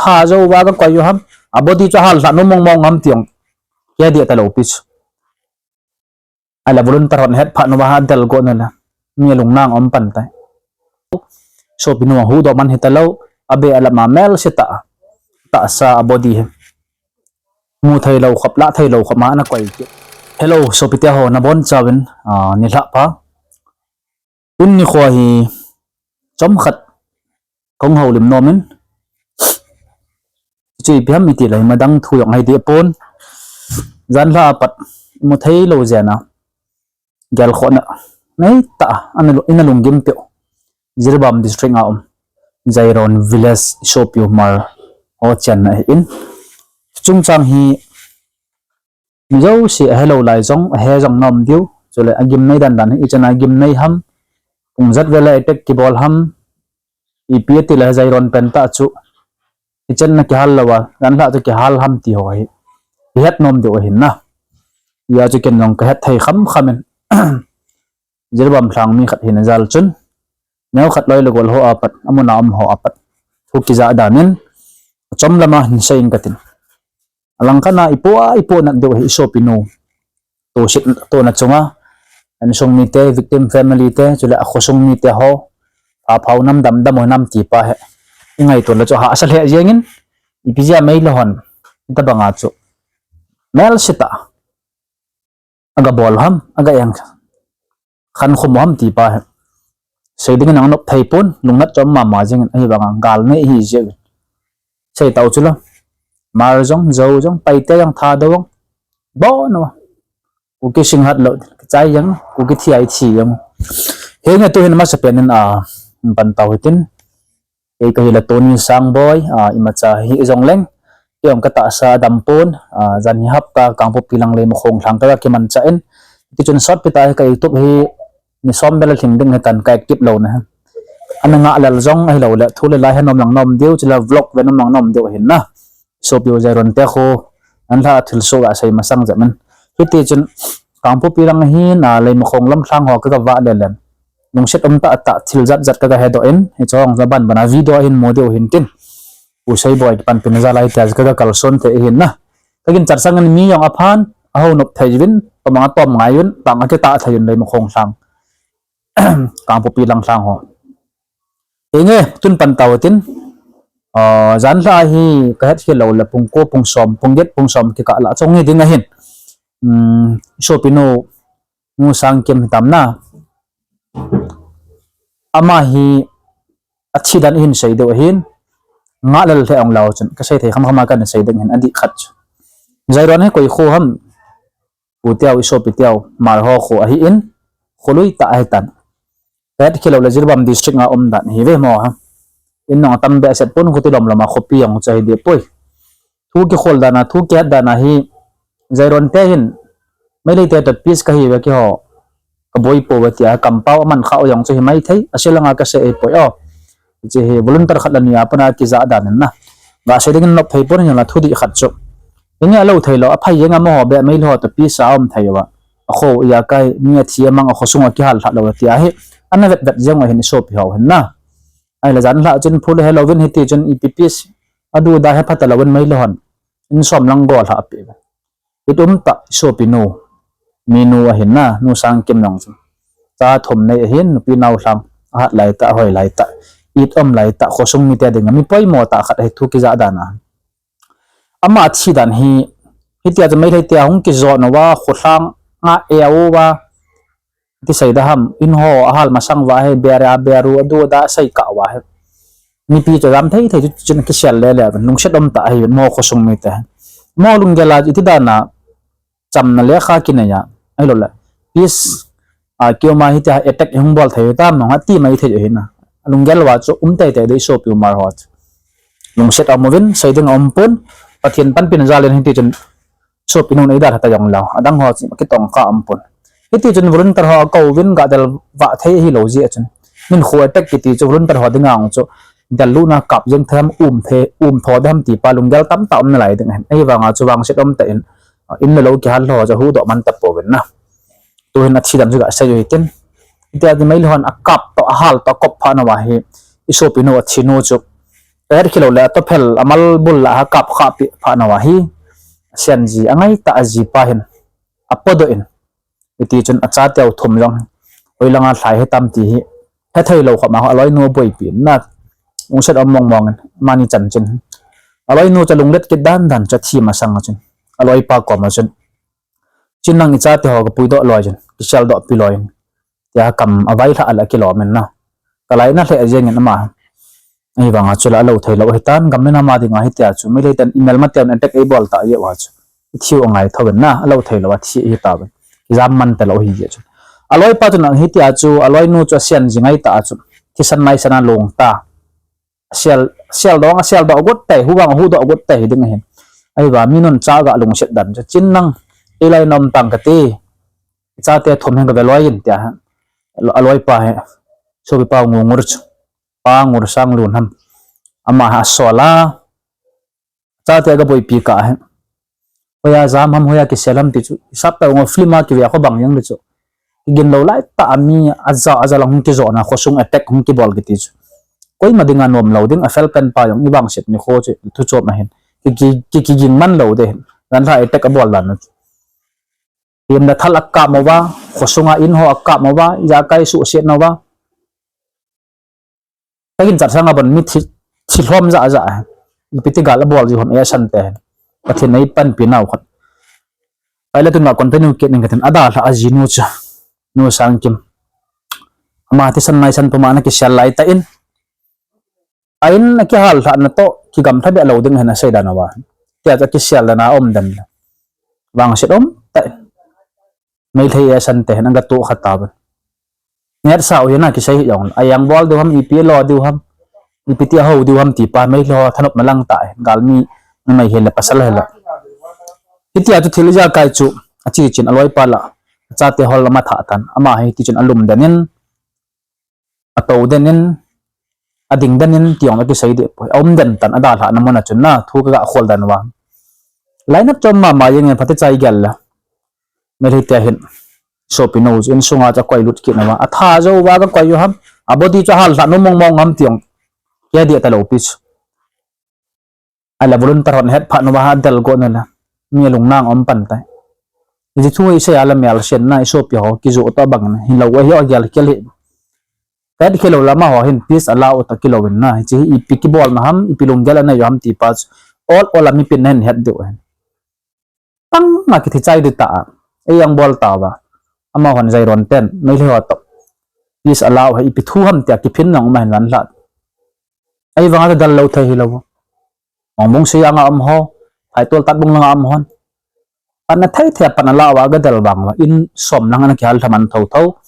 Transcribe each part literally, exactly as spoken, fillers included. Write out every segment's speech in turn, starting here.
Tha jou va ka koi u ham. A body chu ahal lhah nom mong mong ham ti jong. Kei dia ta lou pi chu. Ahile volunteer hon het phat uva ha del go na la. Mi lung nang um pan tai. Sopinu huhdoh man hita lou. Abe alama melse tah. Tahsa a body hi. Mu thei lou khop, la thei lou khop ma ana koi kit. Hello, sopite ho nabonchauvin, ah, nilhah pha. Tuni nikho hi chomkhat kahung houlim nom in. Chu ipi ham iti le, ima dang thu jong hiding pon. Janlhah a pat imu thei lou jeh a. Gelkhohna nei tah a, ana lu-, ina lunggim peh u. Jiribam District a um. Jairon Village, isopiu Hmar ho chenna ahin. Chungchang hi mi jouse ahelou lai jong, ahe jong na um diu. Chule agimnei dan dan hi, ichan a gimnei ham. Pung jat vel a attack kibol ham. Ipi ati le Jairon pen tah chu. Ichan na kihal lou a, janlhah chu kihal ham ti ho hi. Ihet nom diu ahin na. Hia chu ken jong kahet thei kham kham in. Jiribam lhang mi khat hina jal chun. Neo khat loi le gol ho a pat, amun a um ho a pat. Thu kijah dan in. Chom lama hin sei ing katin. Alangkhat a ipoh a, ipoh nat diu hi isopinu. Tohset, tohna chunga. Insung mite, victim family te, chule akhosung mite ho. Aphau nam dam dam u nam ti pa hi. Ingaito le chu hahsa lheh jeng in. Ipi jeh a meilhei hon. Hitabang a chu. Melse tah. Aga bol ham, aga eng. Khankhum u ham ti pa hi. Sei ding in anop thei pon, lungnat chom mama jeng in, ahivang a gal nei hi jeh. Sei tau chu la. Hmar jong, Zou jong, Paite jong, Thadou jong. Bon u. Kuki sing hat lou, kichai jeng, Kuki thi a ithi jeng. Henge tuhin masapen in a, pan tau hitin. Kei kahi le Tony Sangboi, a, imacha hi ijong leng. Kei jong katahsa adam pon, a, jan hi hapta Kangpokpi lang Leimakhong lhang kaga kimanchah in. Tichun sotpi tah hi ka YouTube hi ni som bel alhing ding hitan ka active louna hi. Ana ngah lel jong ahilou le, thu le la hi nom lang nom diu, chule vlog ve nom lang nom diu ahin na. Sopi u Jairon te khu, anlha thilsoh a sei masang jep in. Hitichun, Kangpokpi lang ahin, a, Leimakhong lam lhang ho kaga vah lelen. Lungset um tah tah thil jat jat kaga hedoh in, hiche ho jong ban ban a video a hin mu diu hin tin. U Seiboi kipanpina jal a hitia kaga kalson thei ahin na. Kagin chat sangin mi jong aphan, ahou nop thei uvin, tomang atom ngai uvin, tang akitah thei uvin Leimakhong lhang. Kangpokpi lang lhang ho. Henge, tun pan tau tin, a, janlhah hi kahet khel lou le pung ko, pung som, pung get, pung som kikah lah chung hi ding ahin. Um, sopinu, Nu Sangkim hitam na. Ama hi athi dan ihin sei diu ahin. Ngah lel thei ong lou chun. Kasei thei kham kham a kana sei ding ahin adih khat chu. Jairon hi koi kho ham. Pu teu, isopi teu, Hmar ho kho ahin. Kholui tah ahitan. Kahet khel lou le Jiribam district a um dan ahi ve mo ha. In nong atam behseh pon khuti lom lom a khopi jong chu ahi deh poi. Thu kikhol dan a, thu kihet dan a hi, Jairon te hin, Meitei te toh peace kahi ve keiho, kaboi pouve tia, kampao aman kha u jong chu hi maithei, asilanga kasei ahi poi o. Hiche hi volunteer khat le ni a pat a kijah dan in na. Gasei dingin nop thei pon hinla thudih khat chu. Henge alou thei lou, aphai jeng a amaho beh Meitei ho toh peace a um thei uva. Akho ijakai, mi athi amang akhosung a kihal lhah lou tia hi, ana vet vet jeng u ahin isopi ho hin na. Ahile janlhah chun phule helou vin hitichun ipi peace, adu da he phata louvin Meitei hon. In som lang go lhah peh uve. It um tah isopinu, minu ahin na, Nu Sangkim jong chu. Cha thum nei ahin, nupi nao lhang, ahat lai tah, ahoi lai tah. It um lai tah, khosung mite dinga, mi poimo tah khat ahi thu kijah dan a. Ama thi dan hi, hitia chu Meitei tia hung kijon uva, kholhang a e uva, ti sei da ham, in ho ahal masang uva hi, bera, beru, adu da sei kah uva hi. Mipi chu jam thei thei chu chun kisel le le, lungset um tah ahi, mo khosung mite. Mo lunggel a iti dan a, chamna lekha kinei a, ahilou le. Peace, a, kiuma hitia attack hung bol thei tam nong ati mai thei u ahin na. Lunggel uva chu um tei tei dei sopi u Hmar ho chu. Lungset a um uvin, sei ding a um pon, Pathen panpina jal in hitichun sopinu nei dalha ta jong lou, adang ho chu kitong kha um pon. Hitichun volunteer ho akou uvin gadel vah thei hilou jeh chun. Min khu attack kiti chu volunteer ho dinga chu, del luna kap jeng thei ham, um thei, um tho thei ham ti pa lunggel tamtah um nalai ding ahin. Ahivanga chu vangset um tah in, in le lou kihal lou chu huhdoh man tapouvin na. Tuhin athi dan chu gasei u hitin. Hitia chu Meitei hon akap toh, ahal toh, akop phat nauva hi, isopinu athinu chu. Kahet khilou le atophel amal bul lah a kap khah peh phat nauva hi, asian ji angaitah a jipa hin apodoh in, hiti chun achateu thum jong hoilanga lhai hitam ti hi hethei lou khop ma, aloinu aboipi in na, lungset um mong mong in, amani chanchin, aloinu chu alunglet kit dan dan chu athi masang a chun aloipa koma chun, Chin nang, ichate ho kapuidoh loi in, kiseldoh pi loi in, tia kam availhah a le akilom in na, kalaina lheh jeng in ama. Ahivanga chule alou theilou ahitan, gam in ama dinga hitia chu Meitei ten imelmateuvin attack eibol tah jeh uva chu, ithiu angai thouvin na, alou theilou athi ahitauvin, kijam man talou ahi jeh chun, aloipa chun hitia chu aloinu chu asian ji ngaitah a chu thisan maisan a long ta, asial, asial dong, asial doh got tai, huvang huhdoh got tai hiding ahin. Ahiva mi nuncha ga lungset dan chu, Chin nang, ilai nom tang kati, ichate thum hin kave loi in, tia aloipa hi, sopipa Ngungur chu, Pa Ngursang Lun ham, ama hi asol a, chate agaboipi kah hi, hoiya jam ham, hoiya kisel ham ti chu hisap tah a film a kive a kho bang jeng le chu, kigin lou lai tah a mi aja aja lang hung kijona, khosung attack hung kibol kiti chu koima dinga nom lou ding, afel pen pa jong ivangset nikho chu thu chom ahin, ki, ki, ki, kiging man lou ding ahin, janlhah attack abol dan u chu, himna thal akap uva, khosunga in ho akap uva, ijakai suhset nauva, kaginchat sanga bon mi thi, thilhom jah jah, ipi ti gal abol jiu ham, eisante hin, Pathen in eipanpi nau khat. Ahile tuna continue kit ning katin, adalhah ajinu chu, Nu Sangkim, ama thisan maisan puma ana kisel lai tah in, a in akihal lhahna toh kigamlha beh lou ding ahin asei dan uva, tia chu akisel dan a aum den le, vangset um tah in, Meitei eisante hin agatoh kha tauvin, ngetsa u hi na kisei hi jong, ajang bol diu ham, ipi lo diu ham, ipi ti ahou diu ham ti pa, Meitei ho thanopna lang tah in, galmi, numei hile pasal hile, hitia chu thil ijakai chu ache chin, aloipa lah, achate hol amatha tan, ama hi hiti chun alum den in, atou den in, ading den in ti jong akisei deh poi, aum den tan, adalhahna mun a chun na, thu kaga khol dan uva, lainat chom mama jeng in, phatecha igel le, Meitei te hin, sopinu chu insunga chu akoilut kit nauva, atha jouva gakoi u ham, abody chu ahal lhah nom mong mong ham ti jong kidei talou pi chu. Ahile volunteer hon ahet phat nauva adel got nale, mi alungnang um pan tai. Hiche thu hi isei a le melsen na, isopi ho kijoh toh bang in hilou ahi, agel khel hi. Kahet khilou le amaho hin peace allow u toh kilouvin na, hiche hi ipi kibolna ham, ipi lunggel anei u ham ti pa chu ol ol a mipin nahin het diu ahin. Panga kithi chai ding tah a, eijang bol tauva, amahon Jairon ten Meitei ho toh peace allow u hi ipi thu ham tia kiphin lang um ahin, vanlhah. Ahivanga adel lou thei hilou. Mongbung Sijang a um ho, Phaitol Tatbung langa um hon, panna thei thei a pan alauva agadel vang uva, in som lang ana kihal lhaman thou thou.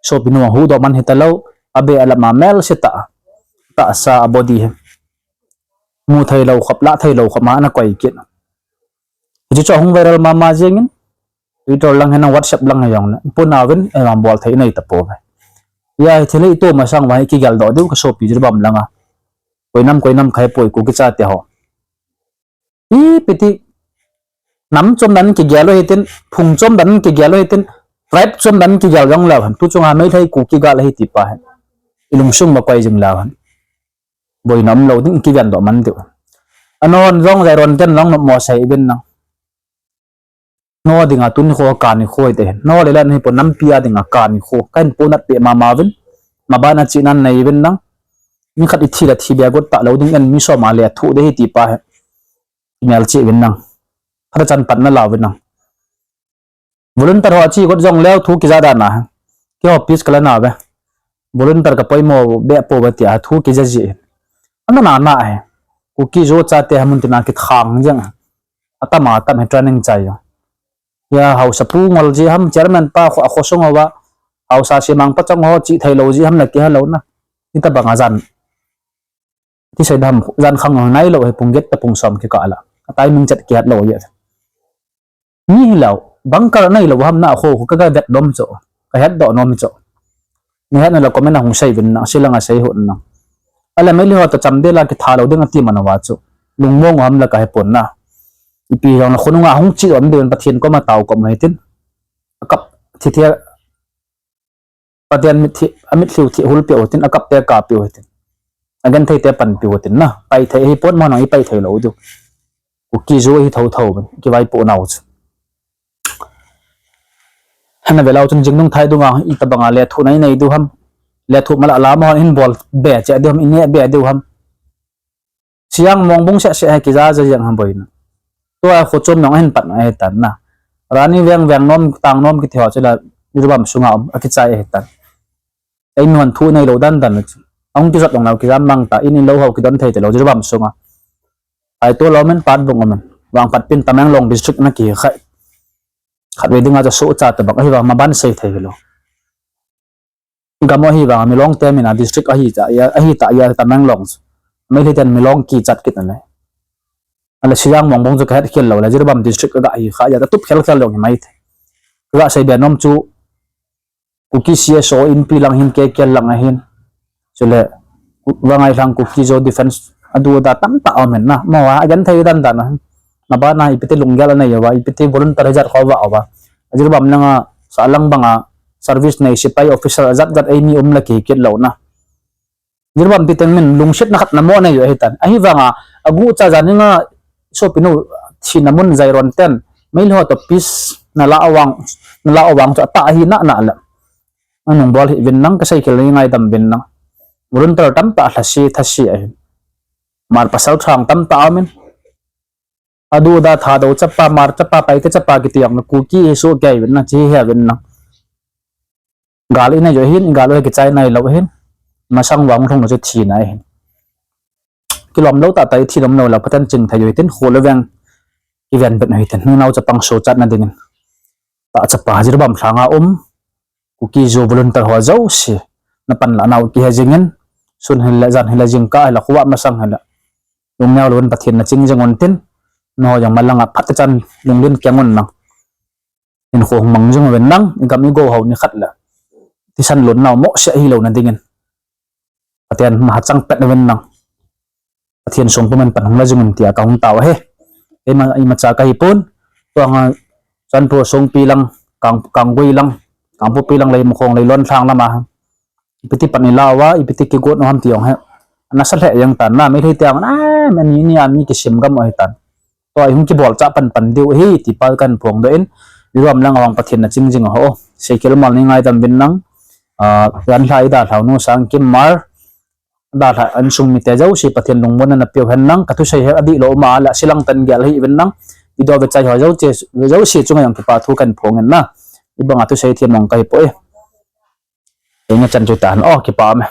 Sopinu ahuhdoh man hitalou, abe alama melse tah, tahsa a body hi mu theilou khop, lah theilou khop ma ana koi kit. Hiche chu ahung viral mama jengin, Twitter lang hinang, WhatsApp lang hijongle, iponauvin eima bol thei inei tapouve. Hia hi thil hi ito masang uva hi kigeldoh diu kasopi chu bam langa, koi nam koi nam kahepoi, Kuki chate ho, ipi ti nam chom dan kigel u hitin, phung chom dan kigel u hitin, tribe chom dan kigel jongleu hen, tu chunga Meitei Kuki gal ahi ti pa hi ilungsung ma koi jing leu hen, boina umlou ding, kigeldoh man diu. Anon jong Jairon ten jong nopmo sei uvin lang. No dinga tuni kho kani kho ite hin, no le la nahipon, nampi a dinga kani kho, kahin ponat peh mama uvin, maban a chihna nei uvin lang. Mi khat ithi le thi bia got talou ding in, mi som a le athu ding ahi ti pa hi melchih uvin lang. Khat a chan pan nala uvin lang. Volunteer ho ache got jongleu thu kija dan a, keiho peace kala nauve, volunteer kapoimo beh pouve tia thu kija ji hin, ana nana hi, Kuki Zo chate hi muntina kithang jeng, atama tam hi training chai jong. Hia haosapu ngol ji ham, chairman pa kho, akhosung uva haosa semang pachong ho chih theilou ji ham, na kihelouna, hitobanga jan, ti sei dam, jan khang nailou hi pung get tah pung som kikah la, a timing chet kihetlou ahi. Mi hilou bunker nailou ham, na kho kho kaga vet nom chu, kahetdoh nom chu, nahet nale comment a hung sei uvin lang, silanga sei hih un lang. Ahile Meitei ho toh chamdel a kithalou ding ati man uva chu, lungmong u ham la kahepon na. Ipi jongle khonunga hung chih um diuvin, Pathen koma tao kop u hitin, akap thi thi, Pathen mitlhi, amitlhiu thi hulpeh u hitin, akapte kapeh u hitin. Agenthei te panpi u tin na. Pai thei hi pon mo nang i pai thei lou diu. Kuki Zo hi thotho ben. Kivaipoh nau chu. Hana ve lou chun jingnung thai dunga itobanga lethuh nei nei diu ham. Lethuh mala lama hon hin bol be che diu ham, i neh be diu ham. Siang Mongbung seh seh hi kija ja jeng ham boina. Tua kho chom nong ahin pat na ahi tan na. Rani Veng, Vengnom, Tangnom kiti ho chu la Jiribam sunga um, akichai ahi tan. Ei nuan thu nei lou dan dan chu. Ahung kijot dong lou kijam mang ta, in in lou ho kidon thei te lou Jiribam sunga. Ai to lou men pat bung amen. Vangphat pin Tamenglong district na kikhai. Khatvei dinga chu sohcha tobang ahi vang maban sei thei lou. Gam ahi vang Milong te mina district ahi ta ya, ahi ta ya Tamenglong. Meitei ten Milong kichat kit na le. Ale Siang Mongbung chu kahet khel lou le Jiribam district aga hi kha ya ta tup khel khel lou hi mai thei. Kaga sei be nom chu Kuki C S O inpi lang hin, K K L lang ahin. Chule, Vangai lang Kuki Zo defense adu ada tamtah aum in na. Mo a, agenthei dan dan ahin. Mabana ipiti lunggel anei uva, ipiti volunteer hijat kho va uva. Jiribam langa, sa lang banga, service nei, sipai officer, jat jat eini um la kikit lou na. Jiribam pi teng min lungsetna khat na mo nei u ahi tan. Ahi vanga, agucha janinga, sopinu, thina mun Jairon ten, Meitei ho to peace, na la awang, na la awang chu ata ahi na na la. Anung bol hi vin nang ka sei khel ni ngaidam vin nang. Volunteer tamtah lhasi thasi ahi. Mar pasal thang tamtah amin. Adu da Thadou chapa, Hmar chapa, Paite chapa kiti ang Kuki hi su kei vin nang, chi he vin nang. Gal i nei u hin, gal u kichai nai lou hin. Masang vang lhung na chu thina ahin. Kilom lou tah tah i thi lom lou la, Pathen ching thei u hitin, kho le veng kiven bet u hitin. Nunau chapang sochatna dingin. Ta chapa Jiribam lhanga um, Kuki Zo volunteer ho jouse, na panla nau kihe jingin, sun hile, jan hile, jingkah hile, khovah masang hile. Lungneo louvin Pathen na ching jing un tin, nangho jong malanga phat chan lunglin keng un nang. Hinkho hung mang jing uvin nang, i gam i go ho ni khat le. Thisan lon nau mo se hi lou na dingin. Pathen na hachang pet uvin nang. Pathen song pumin pan hung la jing un tia ka hung tao ahi. Eima, imacha ka hi pon. Tua nga Chanpo Songpi lang, Kang, Kanggui lang, Kangpokpi lang lei Mukhong lei lon thang lama. Ipiti pan i la uva, ipiti kigot u ham ti jong he. Nasa lheh jeng tan na, Meitei te ang na, mani ni a mi kisim gam u ahi tan. Tua i hung kibol cha pan pan diu ahi, ti pa kan phong doh in, Jiribam lang awang Pathen na ching jing ho. Sei khel mal ni ngaidam vin nang, ah, jan lha i dalhau nu Sangkim Hmar, dalha insung mite jouse Pathen lungmonna na peu hen nang, ka thusei hi adih lou ma la silang tan gel hi vin nang, video ve chai ho jouse, jouse chunga jong kipa thu kan phong in na, i banga thusei thim mong ka hi poi. Ei nga chan chu tan, o, kipa me.